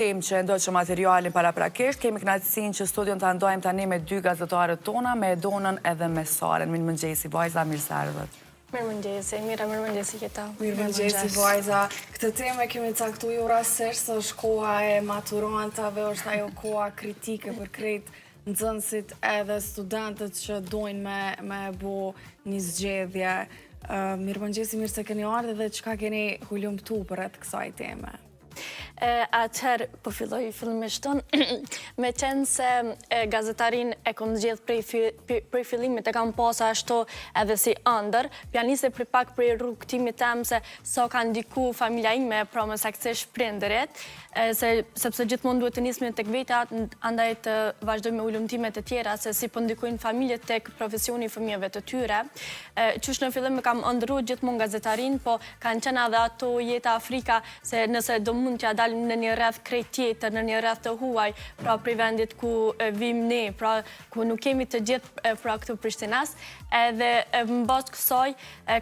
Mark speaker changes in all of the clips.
Speaker 1: Temë që e ndoqëm materialin paraprakisht, kemi kënaqësinë që studion ta ndajmë tani me dy gazetarët tona, me Edonën edhe me Sarën. Mirëmëngjesi vajza, mirë se erdhët.
Speaker 2: Mirëmëngjesi, Mira, mirëmëngjesi Jeta.
Speaker 3: Mirëmëngjesi vajza. Këtë temë e kemi caktu jo rastësisht, se është koha e maturantave, është ajo koha kritike për krejt nxënësit edhe studentët që dojnë me, me bo një zgjedhje. Mirëmëngjesi, mirë se keni ardhë dhe çka keni hulumtu përreth kësaj teme.
Speaker 2: Atëherë, po filloj fillimisht unë, me qenë se gazetarinë e kom zgjedh prej fillimit, e kam pas ashtu edhe si ëndërr, po ja nisi prej pak prej rrugëtimit tem se sa ka ndiku familja ime, pra më saktësisht prindërit, se, sepse gjithmonë duhet të nismi tek vetja, andaj të vazhdojmë me hulumtimet e tjera, se si po ndikojnë familjet tek profesioni i fëmijëve të tyre. Qysh në fillim e kam ëndërru gjithmonë gazetarinë, po kanë qenë edhe ato jeta frika se nëse do mund t'ja dalim në një rreth krejt tjetër, në një rreth të huaj, pra prej vendit ku vim ne, pra ku nuk kemi të gjithë pra këtu prishtinas, edhe në bazë kësaj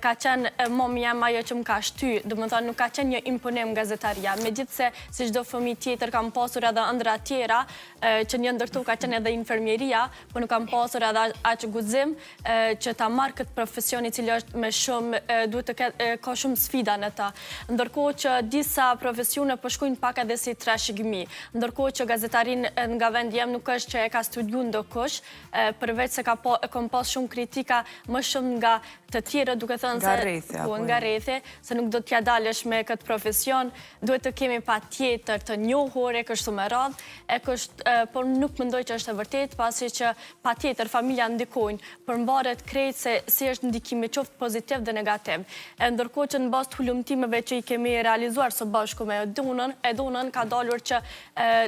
Speaker 2: ka qenë mami jem ajo që më ka shty, domethonë nuk ka qenë një imponim gazetaria, megjithëse si çdo fëmijë tjetër kam pasur edhe ëndrra tjera, që një ndër to ka qenë edhe infermieria, po nuk kam pasur edhe aq guxim që ta marr këtë profesion i cili është me shumë, duhet të ketë, ka shumë sfida në ta. Ndërkohë që disa profesione po shkojnë pak edhe si trashëgimi. Ndërkohë që gazetarinë nga vendi jem nuk është që e ka studiu ndokush, përveç se ka po, kom pas shumë kritika më shumë nga të tjerët duke thënë se
Speaker 1: rrethi,
Speaker 2: po, nga rrethi, se nuk do t'ja dalësh me këtë profesion, duhet të kemi patjetër të njohur e kështu me radhë, e kështu, por nuk mendoj që është e vërtetë, pasi që patjetër familja ndikojnë, por mvaret krejt se si është ndikimi qoftë pozitiv dhe negativ. E ndërkohë që në bazë të hulumtimeve që i kemi realizuar së bashku me Edonën, Edonën ka dalur që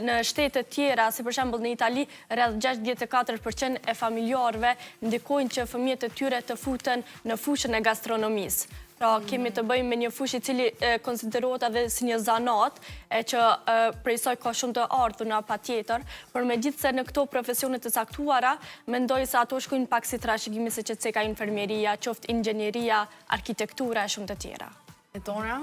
Speaker 2: në shtete tjera, si për shembull në Itali, rreth 64% e familjarëve ndikojnë që fëmijët e tyre të futen në fushën e gastronomisë. Pra, kemi të bëjmë me një fushë i cili konsiderohet edhe si një zanat, e që prej saj ka shumë të ardhuna patjetër, por megjithëse në këto profesione të caktuara, mendoj se ato shkojnë pak si trashëgimi siç e ceka infermieria, qoftë inxhinieria, arkitektura e shumë të tjera.
Speaker 3: Edona?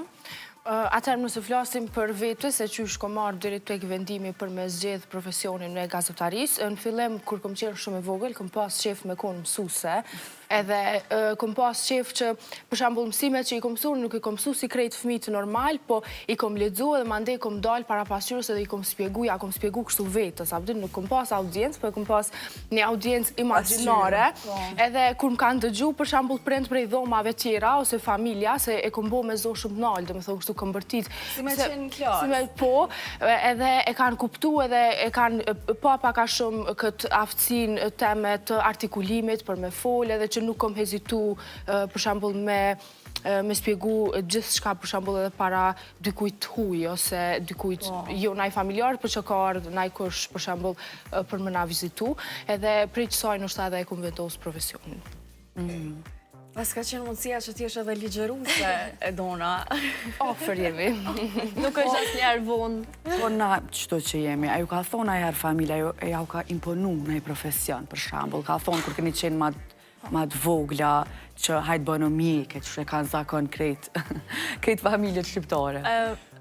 Speaker 4: Atëherë nëse flasim për vete, se qysh kom ardhë deri tek vendimi për me zgjedh profesionin e gazetarisë, në fillim kur kom qenë shumë e vogël, kom pas qef me konë mësuse, edhe kom pas qef që, për shembull, mësimet që i kom mësu, nuk i kom mësu si krejt fëmijët normal, po i kom lexu edhe mandej kom dalë para pasqyrës edhe i kom spjegu, ja kom spjegu kështu vetës, a din, nuk kom pas audiencë, po e kom pas një audiencë imagjinare, po. edhe kur më kanë dëgju, për shembull, prindt prej dhomave tjera, ose familja, se e kom bo me zo shumë të naltë, domethonë kështu kom bërtit.
Speaker 3: Si me qenë në klasë. Si me,
Speaker 4: po, edhe e kanë kuptu, edhe e kanë pa pak a shumë këtë aftësinë teme të artikulimit për me fol, edhe që nuk kom hezitu, për shembull, me me spjegu gjithçka për shembull edhe para dikujt të huj ose dikujt po. jo naj familjar, por që ka ardhë najkush për shembull për me na vizitu, edhe prej qësaj ndoshta edhe e kom vendos profesionin.
Speaker 3: Mm. Pas ka qenë mundësia që t'jesh edhe ligjëruse Edona.
Speaker 4: Afër jemi.
Speaker 2: Nuk është asnjëherë vonë.
Speaker 1: Po na qëto që jemi, a ju ka thonë najherë familja, e jau ka imponu naj profesion, për shembull, ka thonë kur keni qenë ma ma të vogla që hajt bënu mjeke, që e kanë zakon krejt, krejt familjet shqiptare.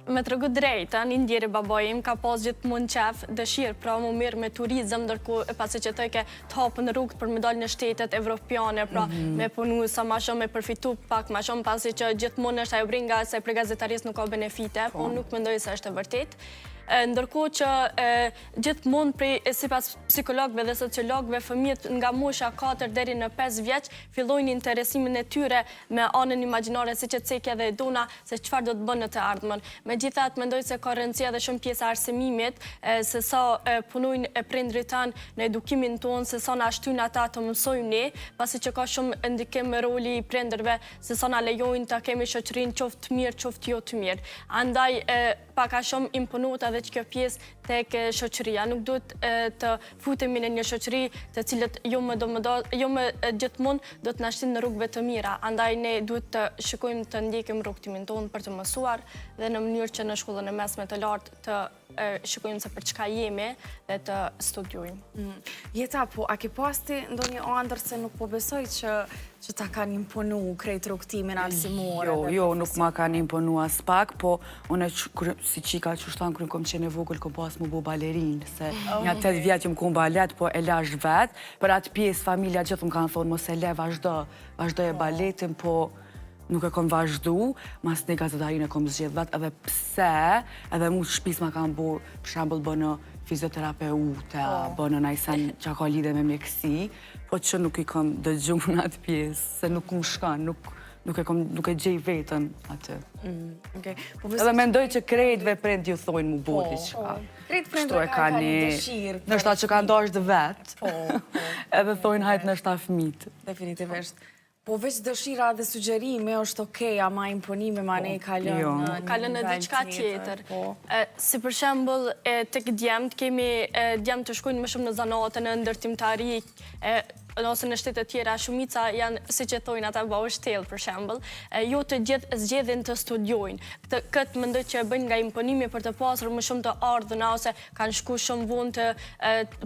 Speaker 2: Me tregu drejtën, i ndjeri babai im ka pas gjithmonë qef, dëshirë, pra m'u marrë me turizëm, ndërkohë pasi që thojke të hapën rrugët për me dalë në shtetet evropiane, pra mhm. me punu sa ma shumë, me përfitu pak ma shumë, pasi që gjithmonë është ajo bringa se prej gazetarisë nuk ka benefite, po nuk mendoj se është e vërtetë. Ndërkohë që gjithmonë prej sipas psikologëve dhe sociologëve, fëmijët nga mosha 4 deri në 5 vjeç fillojnë interesimin e tyre me anën imagjinare, siç e ceki edhe Edona, se çfarë do të bën në të ardhmen. Megjithatë, mendoj se ka rëndësi edhe shumë pjesa e arsimimit, se sa punojnë prindërit tanë në edukimin tonë, se sa na shtyjnë ata të mësojmë ne, pasi që ka shumë ndikim roli i prindërve, se sa na lejojnë ta kemi shoqërinë qoftë të mirë, qoftë jo të mirë. Andaj pak a shumë imponohet edhe që kjo pjesë tek shoqëria. Nuk duhet të futemi në një shoqëri të cilët jo më do jo më gjithmonë do të na shtinë në rrugëve të mira. Andaj ne duhet të shikojmë të ndjekim rrugëtimin tonë për të mësuar dhe në mënyrë që në shkollën e mesme të lartë të. shikojmë se për çka jemi dhe të studiojmë.
Speaker 3: Mm. Jeta, po, a ke pas ti ndonjë andër se nuk po besoj që, që ta kanë imponu krejt rrugëtimin arsimor?
Speaker 1: Jo, jo, nuk ma kanë imponu aspak, po unë si qika që shtanë kur kom qenë e vogël, kom pas mu bo balerinë, se nja 8 vjetë jom konë balet, po e lash vetë, për atë pjesë familja gjithë më kanë thonë, mos e le, vazhdo, vazhdo e po. baletin, po nuk e kom vazhdu, masnej gazetarinë e kom zgjedh vetë, edhe pse, edhe mu shpis ma kanë bo, për shembull bënë fizioterapeute, po. bënë naj sen që ka lidhe me mjekësi, po që nuk i kom dëgju në atë pjesë, se nuk më shkon, nuk, nuk e kom, nuk e gjej vetën aty.
Speaker 3: Mm, okay.
Speaker 1: Po edhe mendoj që krejtve prindt ju thojnë mu bo po, diçka.
Speaker 3: Po. Krejt prindët kanë një dëshirë.
Speaker 1: Nështë që kanë dashtë vetë, po, po. edhe thojnë hajt nështë fmit.
Speaker 3: Definitivisht. Po veç dëshira dhe sugjerimi është okej, ama imponimi ma ne kalon
Speaker 1: jo.
Speaker 3: në
Speaker 2: kalon në diçka tjetër. Po. Si për shembull, tek djemtë kemi djemtë të shkojnë më shumë në zanate, në ndërtimtari, ose në shtete tjera, shumica janë, siç e thojnë ata, baushtellë, për shembull, jo të gjithë zgjedhin të studiojnë. Këtë, këtë mendoj që e bëjnë nga imponimi për të pasur më shumë të ardhuna, ose kanë shku shumë vonë të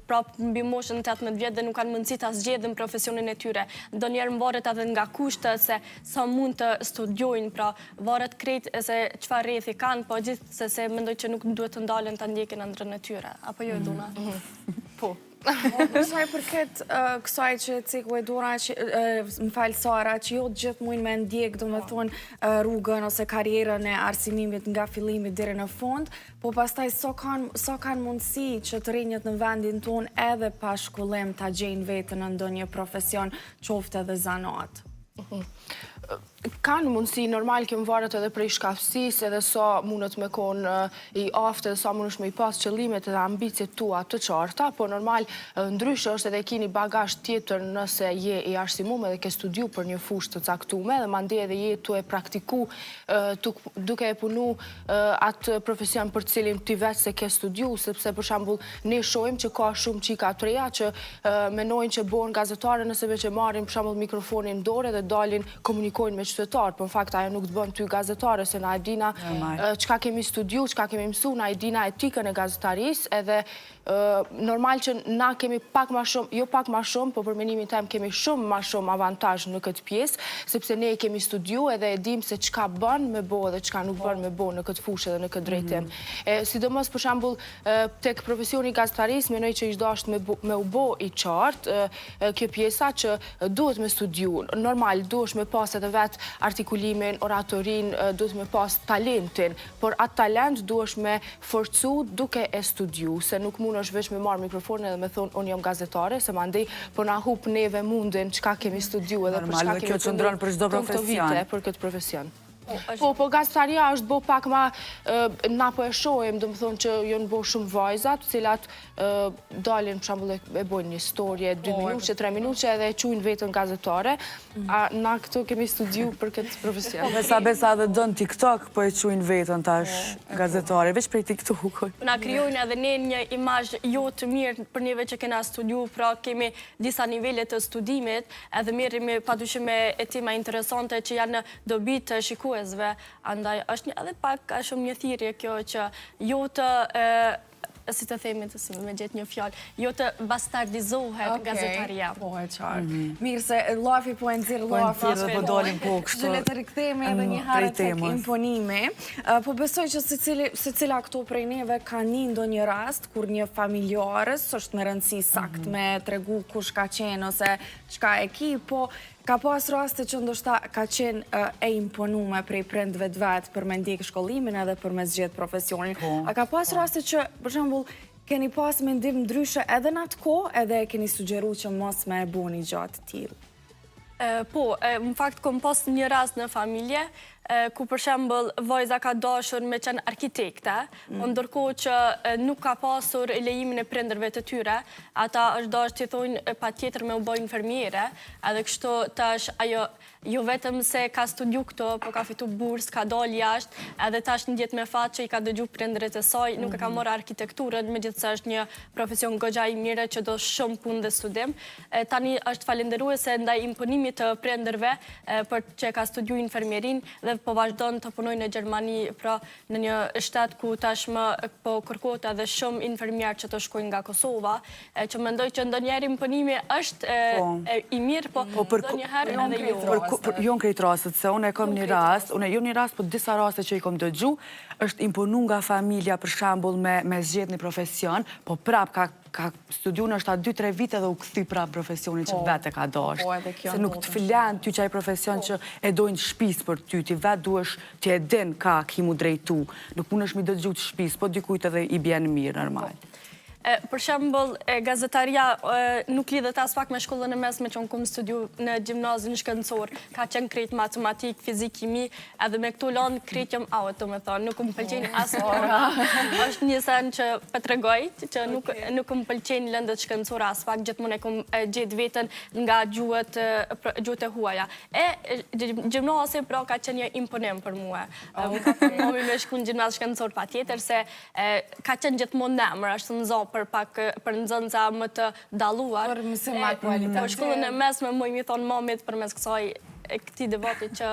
Speaker 2: prap mbi moshën 18 vjet dhe nuk kanë mundësi ta zgjedhin profesionin e tyre. Ndonjëherë varet edhe nga kushtet se sa mund të studiojnë, pra varet krejt se çfarë rrethi kanë, po gjithsesi mendoj që nuk duhet të ndalen ta ndjekin ëndrrën e tyre. Apo jo Eduna?
Speaker 4: Mm -hmm. Po.
Speaker 3: Po, për sa i përket kësaj që ceku Eduna, që, më fal Sara, që jo të gjithë mujnë me ndjek, do me thonë, rrugën ose karrierën e arsimimit nga fillimi deri në fund, Po pastaj sa kanë sa kanë mundësi që të rinjët në vendin tonë edhe pa shkollim ta gjejnë veten në ndonjë profesion, qoftë edhe zanat?
Speaker 4: Kanë mundësi, normal kjo varet edhe prej shkathtësisë edhe sa mundet me konë i aftë edhe sa mundesh me i pas qëllimet edhe ambiciet tua të qarta, po normal ndryshe është edhe ki një bagazh tjetër nëse je i arsimum edhe ke studiu për një fushë të caktume edhe mandej edhe je tu e praktiku duke e punu atë profesion për të cilin ti vetë s'e ke studiu, sepse për shembull ne shohim që ka shumë çika të reja që menojnë që bohen gazetare nëse veç e marrin për shembull mikrofonin në dorë dhe dalin komunikojnë me qytetarë, po në fakt ajo nuk të bën ty gazetare se na e dina çka kemi studiu, çka kemi mësu, na e dina etikën e gazetarisë edhe Normal që na kemi pak ma shumë, jo pak ma shumë, po për mendimin tem kemi shumë ma shumë avantazh në këtë pjesë, sepse ne e kemi studiu edhe e dim se çka bën me bo edhe çka nuk bën me bo në këtë fushë edhe në këtë drejtim. E, sidomos për shembull tek profesioni i gazetarisë mendoj që ish dashtë me, me u bo i qartë kjo pjesa që duhet me studiu. Normal duhesh me pas edhe vetë artikulimin, oratorinë, duhet me pas talentin, por atë talent duhesh me forcu duke e studiu, se nuk mundesh veç me marrë mikrofonin edhe me thonë unë jam gazetare, se mandej po na hup neve mundin çka kemi studiu edhe për çka
Speaker 1: kemi punu për çdo profesion.
Speaker 4: Për këtë profesion. Po, po gazetaria është bo pak ma, na po e shohim, domethonë që janë bo shumë vajza, të cilat dalin për shembull e bojnë një storje, 2 po, minuqe, 3 minuqe edhe e qujnë veten gazetare, a na këtu kemi studiu për këtë profesion.
Speaker 1: Po, besa besa edhe do në TikTok po e qujnë veten tash po, gazetare, veç prej TikTokut.
Speaker 2: Na krijojnë edhe ne një imazh jo të mirë për neve që kena studiu, pra kemi disa nivele të studimit, edhe merremi padyshim me tema interesante që janë në dobi të shikuesve, andaj është edhe pak a shumë një thirrje kjo që jo të si të themi të si me gjetë një fjalë, jo të bastardizohet okay, gazetaria.
Speaker 3: Po, e qartë. Mm -hmm. Mirë se llafi po e nxjerr
Speaker 1: po llafi. Po e po dalim po kështu.
Speaker 3: Që le të rikthehemi edhe një herë tek imponimi. Po besoj që secili, secila këtu prej neve ka ni ndonjë rast kur një familjar, s'është me rëndësi sakt mm -hmm. me tregu kush ka qenë ose çka e ki, po Ka pas raste që ndoshta ka qenë e imponume prej prindve të vet për me ndjekë shkollimin edhe për me zgjedh profesionin. Po, A ka pas po. raste që, për shembull, keni pas mendim ndryshe edhe në atë kohë edhe e keni sugjeru që mos me e bo një gja të
Speaker 2: tillë? Po, në fakt kom pas një rast në familje, ku për shembull vajza ka dashur me qenë arkitekte, mm. po ndërkohë që nuk ka pasur lejimin e prindërve të tyre, ata është dashur t'i thonë patjetër me u bë infermiere, edhe kështu tash ajo jo vetëm se ka studiu këtu, po ka fitu bursë, ka dalë jashtë, edhe tash ndjehet me fat që i ka dëgju prindërit e saj, nuk e ka mhm. marrë arkitekturën, megjithëse është një profesion goxha i mirë që do shumë punë dhe studim. Tani është falënderuese ndaj imponimit të prindërve për që ka studiu infermierinë. dhe po vazhdon të punoj në Gjermani, pra në një shtet ku tashmë po kërkohet edhe shumë infermier që të shkojnë nga Kosova, e që mendoj që ndonjëherë imponimi është po. i mirë, po, po ndonjëherë edhe jo.
Speaker 1: Jo në krejt rastet, se unë e kom një rast, unë jo një rast, po disa raste që i kom dëgju, është imponu nga familja për shembull me, me zgjedh një profesion, po prap ka ka studiu ndoshta 2-3 vite dhe u kthy prap profesionin që po, vetë e ka dashtë. Po, Se nuk të flen ty qaj profesion po. që e dojnë shpis për ty, ti vetë duhesh ti e din ka ki mu drejtu, nuk mundesh mi dëgju të shpis, po dikujt edhe i bjen mirë, normal.
Speaker 2: Për shembull, gazetaria nuk lidhet aspak me shkollën e mesme që unë kom studiu në gjimnazin shkencor. Ka qenë krejt matematikë, fizikë, kimi, edhe me këto lëndë krejt jam out, domethënë, nuk më pëlqejnë asnjëra. Është një sen që po tregoj, që nuk nuk më pëlqejnë lëndët shkencore aspak, gjithmonë e kom gjetë veten nga gjuhët gjuhët e huaja. E gjimnazi pra ka qenë një imponim për mua. Më ka thënë mami me shku në gjimnaz shkencor patjetër se ka qenë gjithmonë në emër, është në zo për pak për nxënësa më të dalluar.
Speaker 3: Për mësim ma kualitativ.
Speaker 2: Po shkollën e mesme muj me i thonë mamit përmes kësaj këtij debati që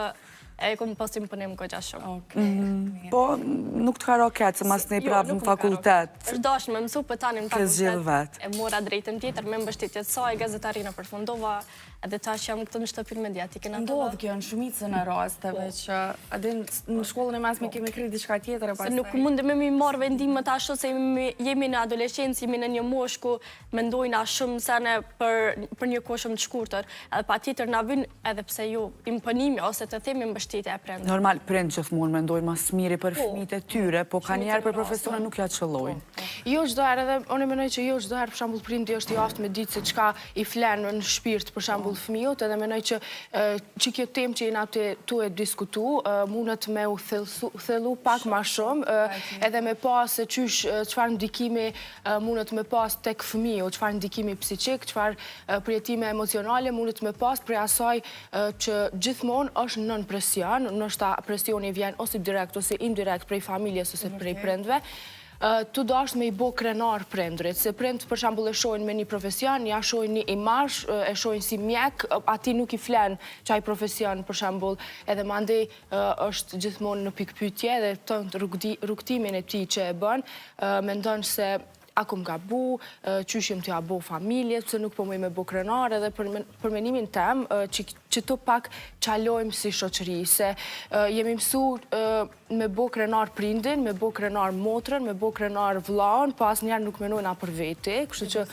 Speaker 2: e kom pas imponim goxha
Speaker 1: shumë. Mhm. Po, nuk të ka ra keq, se masnej jo, prapë në fakultet.
Speaker 2: Është dashtë me mësu, për po tani në fakultet. E mora drejtim tjetër, me mbështetje të saj, gazetarinë përfundova, Edhe tash jam këtu në shtëpinë mediatike
Speaker 3: në Ndodh kjo në shumicën e rasteve po. që a din në shkollën e mesme po. kemi krejt diçka tjetër e
Speaker 2: pastaj. Se nuk mundemi me i marrë vendimet ashtu se jemi në adoleshencë, jemi në një moshë ku mendojna shumë sene për për një kohë shumë të shkurtër. Edhe patjetër na vyn edhe pse jo imponimi ose të themi mbështetja e
Speaker 1: prindërve. Normal prindët gjithmonë mendojnë ma s'miri për po. fëmijët e tyre, po kanjëherë për profesione nuk ja qëllojnë.
Speaker 4: Jo çdo herë edhe unë mendoj që jo çdo herë për shembull prindi është i aftë me ditë se çka i flen në shpirt për shembull fëmijut edhe mendoj që që kjo temë që jena tu e diskutu mundet me u thellu pak ma shumë edhe me pa se qysh çfarë ndikimi mundet me pas tek fëmiu, çfarë ndikimi psikik, çfarë përjetime emocionale mundet me pas prej asaj që gjithmonë është nën presion, ndoshta presioni vjen ose direkt ose indirekt prej familjes ose prej prindve, Tu dashtë me i bo krenar prindërit, se prindët për shembull e shohin me një profesion, ja shohin një imazh, e shohin si mjek, atij nuk i flen qaj profesion për shembull, edhe mandej është gjithmonë në pikëpyetje dhe të rrugëtimin e tij që e bën, mendon se a kom gabu, qysh jom tu ja bo familjes, pse nuk po muj me bo krenar, edhe për menimin tem, që qëtu pak çalojmë si shoqëri, se jemi mësu me bo krenar prindin, me bo krenar motrën, me bo krenar vllaun, po asnjëherë nuk menojna për veti, kështu që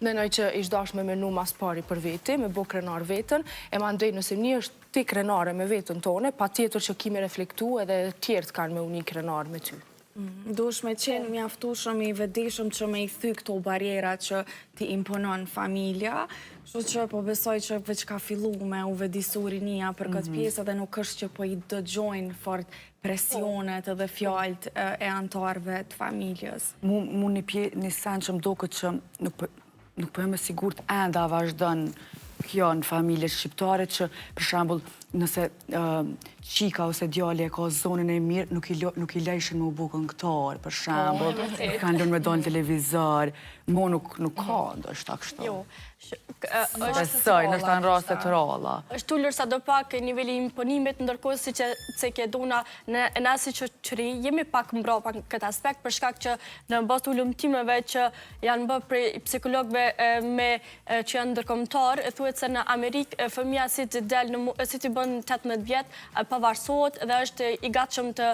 Speaker 4: menoj që ish dashtë me menu mas pari për veti, me bo krenar veten, e mandej nëse nihesh ti krenare me veten tone, patjetër që ki me reflektu edhe tjerët kanë me u ni krenar me ty.
Speaker 3: Duhesh me qenë mjaftueshëm i vetëdijshëm që me i thy këto barriera që t'i imponon familja, kështu që po besoj që veç ka fillu me u vetëdijsu rinia për këtë mhm. pjesë edhe nuk është që po i dëgjojnë fort presionet edhe fjalët e anëtarëve të
Speaker 1: familjes. Mu, mu një, pje, një sen që më doket që nuk, po, nuk po jam e sigurt ende a vazhdon kjo në familje shqiptare që për shembull nëse çika ose djali e ka zonin e mirë, nuk i, nuk i lejshin me u bo këngëtar, për shembull, po, nuk kanë lënë me dalë në televizor, mo nuk, nuk ka, ndoshta kështu.
Speaker 2: Jo,
Speaker 1: Besoj, ndoshta në raste të
Speaker 2: rralla. Është ulur sado pak niveli i imponimit, ndërkohë siç e ceke Dona, ne, na si shoqëri, jemi pak mbrapa në këtë aspekt, për shkak që në bazë të hulumtimeve që janë bërë prej psikologëve me që janë ndërkombëtar, thuhet se në Amerikë fëmija si të del në si t'i bën 18 vjet, pavarësohet dhe është i gatshëm të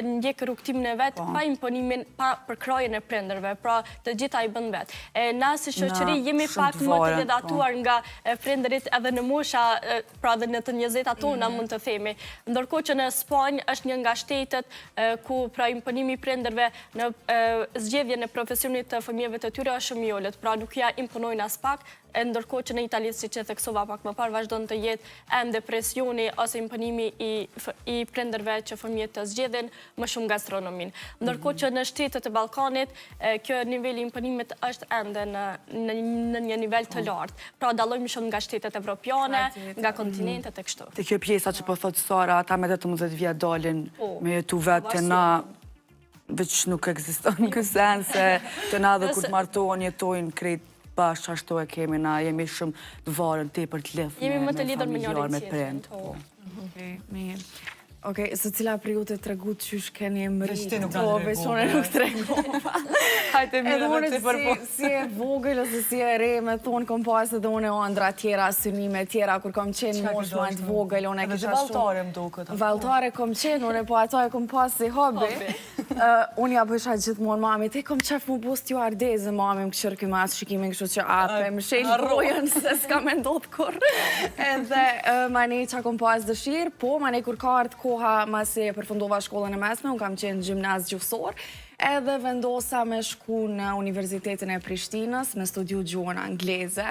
Speaker 2: ndjekë rrugëtimin e vet po. pa imponimin, pa përkrahjen e prindërve, pra të gjitha i bën vet. E na si shoqëri jemi pak më të ledhatuar po. nga prindërit edhe në mosha, pra dhe në të njëzeta tona mm. mund të themi. Ndërkohë që në Spanjë është një nga shtetet ku pra imponimi i prindërve në zgjedhjen e profesionit të fëmijëve të tyre është shumë i ulët, pra nuk ja imponojnë aspak, e ndërkohë që në Itali, siç e theksova pak më parë, vazhdon të jetë ende presioni ose imponimi i i prindërve që fëmijët të zgjedhin më shumë gastronominë. Ndërkohë që në shtetet e Ballkanit, kjo niveli i imponimit është ende në në në një nivel të lartë. Pra dallojmë shumë nga shtetet evropiane, nga kontinentet e
Speaker 1: kështu. Te kjo pjesa që po thotë Sara, ata me 18 vjet dalin po, me jetu vetë te na veç nuk ekziston ky sen se te na edhe kur të martohen jetojnë krejt bashkë ashtu e kemi na jemi shumë të varën tepër të lidhë
Speaker 2: me, me familjar, me prind. Po.
Speaker 3: Okej, mirë. Okej, secila prej ju të tregu qysh keni mrri.
Speaker 5: Veç ti nuk na
Speaker 3: Po,
Speaker 5: tregove.
Speaker 3: veç unë nuk tregova.
Speaker 1: Hajde mirë
Speaker 3: Edhe
Speaker 1: edhe
Speaker 3: unë
Speaker 1: ti për
Speaker 3: si, si e vogël ose si e re, me thonë, kom pas edhe unë andra tjera, synime tjera, kur kom qenë
Speaker 5: Çka ke
Speaker 3: moshë ma të
Speaker 5: dashur?
Speaker 3: vogël, unë e
Speaker 5: Edhe
Speaker 3: kisha
Speaker 5: ti valltare më duket, apo?
Speaker 3: Valltare kom qenë, unë po ato e kom pas si hobi. Unë ja bësha gjithmonë mamit, e kom qef mu bo stjuardezë, mami më kqyrke me atë shikimin kështu që a, pe më shel gojën se s'ka me ndodhë kurrë. Edhe manej që kom pas dëshirë, po manej kur ka ardhë koha masi e përfundova shkollën e mesme, unë kam qenë në gjimnaz gjuhësor, edhe vendosa me shku në Universitetin e Prishtinës me studiu gjuhën angleze.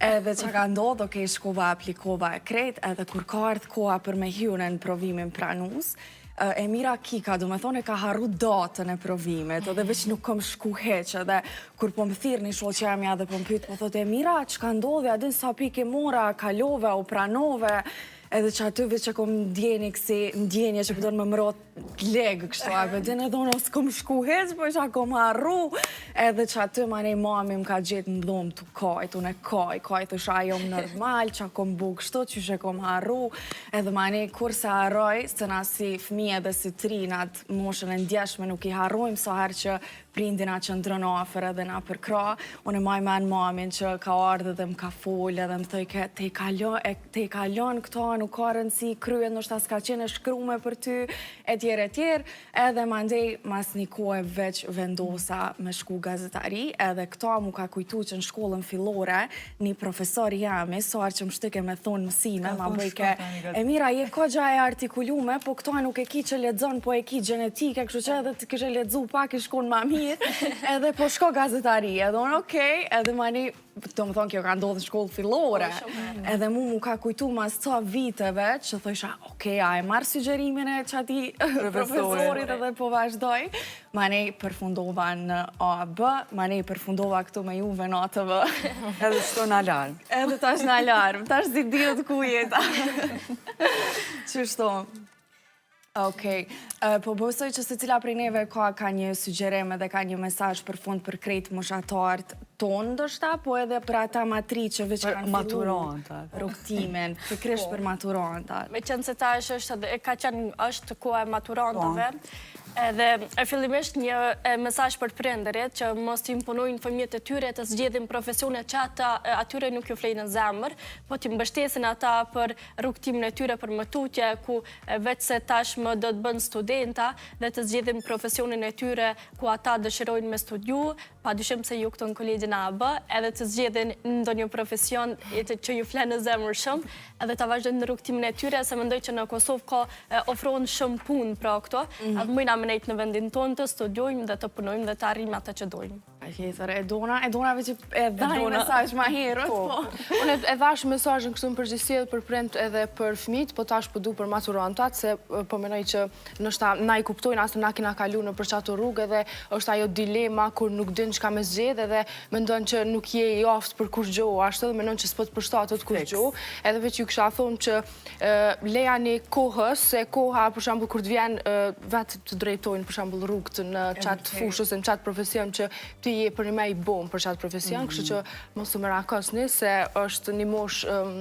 Speaker 3: Edhe që ka ndodhë, okej, shkova, aplikova e krejt, edhe kur ka ardhë koha për me hy në provimin pranus, Emira Kika, do me thonë, e ka harru datën e provimit, edhe veç nuk kom shku heq, edhe kur po më thirr një shoqja jemja edhe po më pyet, po thotë Emira, çka ndodhi, a din sa pikë mora, kalove, u pranove, edhe që aty veç e kom ndjenjë kësi ndjenje që po don me më legë, kështu, a po din edhe unë s'kom shku heq, po isha kom harru, edhe që aty manej mami më ka gjetë në dhomë tu kajt, unë e kaj, kaj thosha jom normal, qa kom bu kështu, qysh e kom harru, edhe manej kur se harroj, se na si fëmijë edhe si t'ri në atë moshën e ndjeshme nuk i harrojmë sa herë që prindi na qëndron afër edhe na përkrah, unë e maj men mamin që ka ardhë dhe më ka folë edhe më thojke te i kalon, e, te i kalon këto, nuk ka rëndësi, kryet, ndoshta s'ka qenë e shkrume për ty, e tjerë e tjerë, edhe mandej mas një kohe veç vendosa me shku gazetari, edhe këto mu ka kujtu që në shkollën fillore, një profesor jami, sa herë që më shtyke me thonë mësime, ma
Speaker 5: thonë
Speaker 3: bëjke,
Speaker 5: shko tani gazet-
Speaker 3: Emira, je kogja e artikulume, po këto nuk e ki që lexon, po e ki gjenetike, kështu që edhe të kishe lexu pak i shkon ma mirë, edhe po shko gazetari, edhe unë okej, edhe mani, do më thonë kjo ka ndodhë në shkollë fillore, edhe mu mu ka kujtu mas ca viteve që thojsha, okej, a e marrë sugjerimin e qati profesorit edhe po vazhdoj, manej përfundova në AAB, manej përfundova këtu me juve në ATV.
Speaker 1: Edhe shto në alarm.
Speaker 3: Edhe tash në alarm, tash si dihet ku jeta. Qështu? Okej, po besoj që secila prej neve ka, ka një sugjerim edhe ka një mesazh për fund për krejt moshatarët tonë ndoshta, po edhe për ata ma t'ri që veç
Speaker 1: Për
Speaker 3: kanë fillu
Speaker 1: maturantat.
Speaker 3: rrugëtimin, pikërisht për maturantat.
Speaker 2: Me qenë se tash është edhe, ka qenë është koha e maturantëve, edhe e fillimisht një e, mesazh për prindërit që mos t'i imponojnë fëmijët e tyre të zgjedhin profesione që ata e, atyre nuk ju flejnë në zemër, po t'i mbështesin ata për rrugëtimin e tyre për më tutje, ku e, veç se tashmë do të bënë studenta dhe të zgjedhin profesionin e tyre ku ata dëshirojnë me studiu, pa dyshim se ju këtu në kolegjin AAB, edhe të zgjedhin ndonjë profesion e të- që ju flen në zemër shumë, edhe ta vazhdojnë në rrugëtimin e tyre, se mendoj që në Kosovë ka e, ofrohen shumë punë pra këto, edhe mujna me nejt në vendin tonë të studiojmë dhe të punojmë dhe të arrijmë atë që dojmë.
Speaker 3: Tjetër, e dona, e dona veç e dha një
Speaker 1: Dona.
Speaker 3: mesazh ma herët, po.
Speaker 4: Unë e dhash mesazhin kështu në përgjithësi edhe për prind edhe për fëmijët, po tash po du për maturantat, se e, po mendoj që ndoshta na i kuptojnë asë na kena kalu në për qato rrugë edhe është ajo dilema kur nuk din çka me zgjedh edhe mendon që nuk je i aftë për kurrgjë, ashtu edhe mendon që s'po të përshtatet kurrgjë, edhe veç ju kisha thonë që e, lejani kohës, se koha për shembull kur të vjen e, vetë të drejtojnë për shembull rrugët në qatë fushë ose në qatë profesion që ti je për një me i bom për qatë profesion, kështu që mos u merakosni se është një moshë ëm,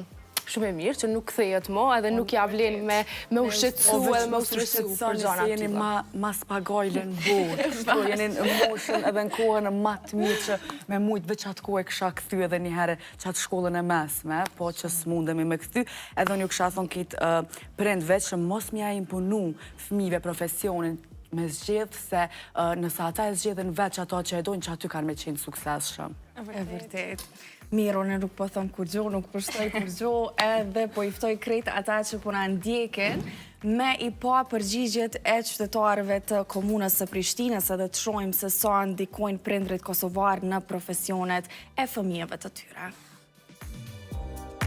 Speaker 4: shumë e mirë që nuk kthehet më edhe nuk ja vlen me me u shqetësu
Speaker 1: Po,
Speaker 4: edhe me u stresu për
Speaker 1: shqetësoni
Speaker 4: gjëra
Speaker 1: se jeni
Speaker 4: të tilla.
Speaker 1: ma, ma spagojle në botë. Kështu, jeni në moshën edhe në kohën ma të mirë që me mujt veç atë kohë e kisha kthy edhe një herë qatë shkollën e mesme, po që s'mundemi me kthy. Edhe unë ju kisha thonë kitë uh, prindve që mos m'ja imponu fëmijëve profesionin me zgjedh se uh, nëse ata e zgjedhin veç ato që e dojnë, që aty kanë me qenë suksesshëm.
Speaker 3: E vërtet. Mirë, unë nuk po them kurgjo, nuk po shtoj kurgjo, edhe po i ftoj krejt ata që po na ndjekin me i pa përgjigjet e qytetarëve të komunës së Prishtinës edhe të shohim se sa ndikojnë prindrit kosovar në profesionet e fëmijëve të tyre.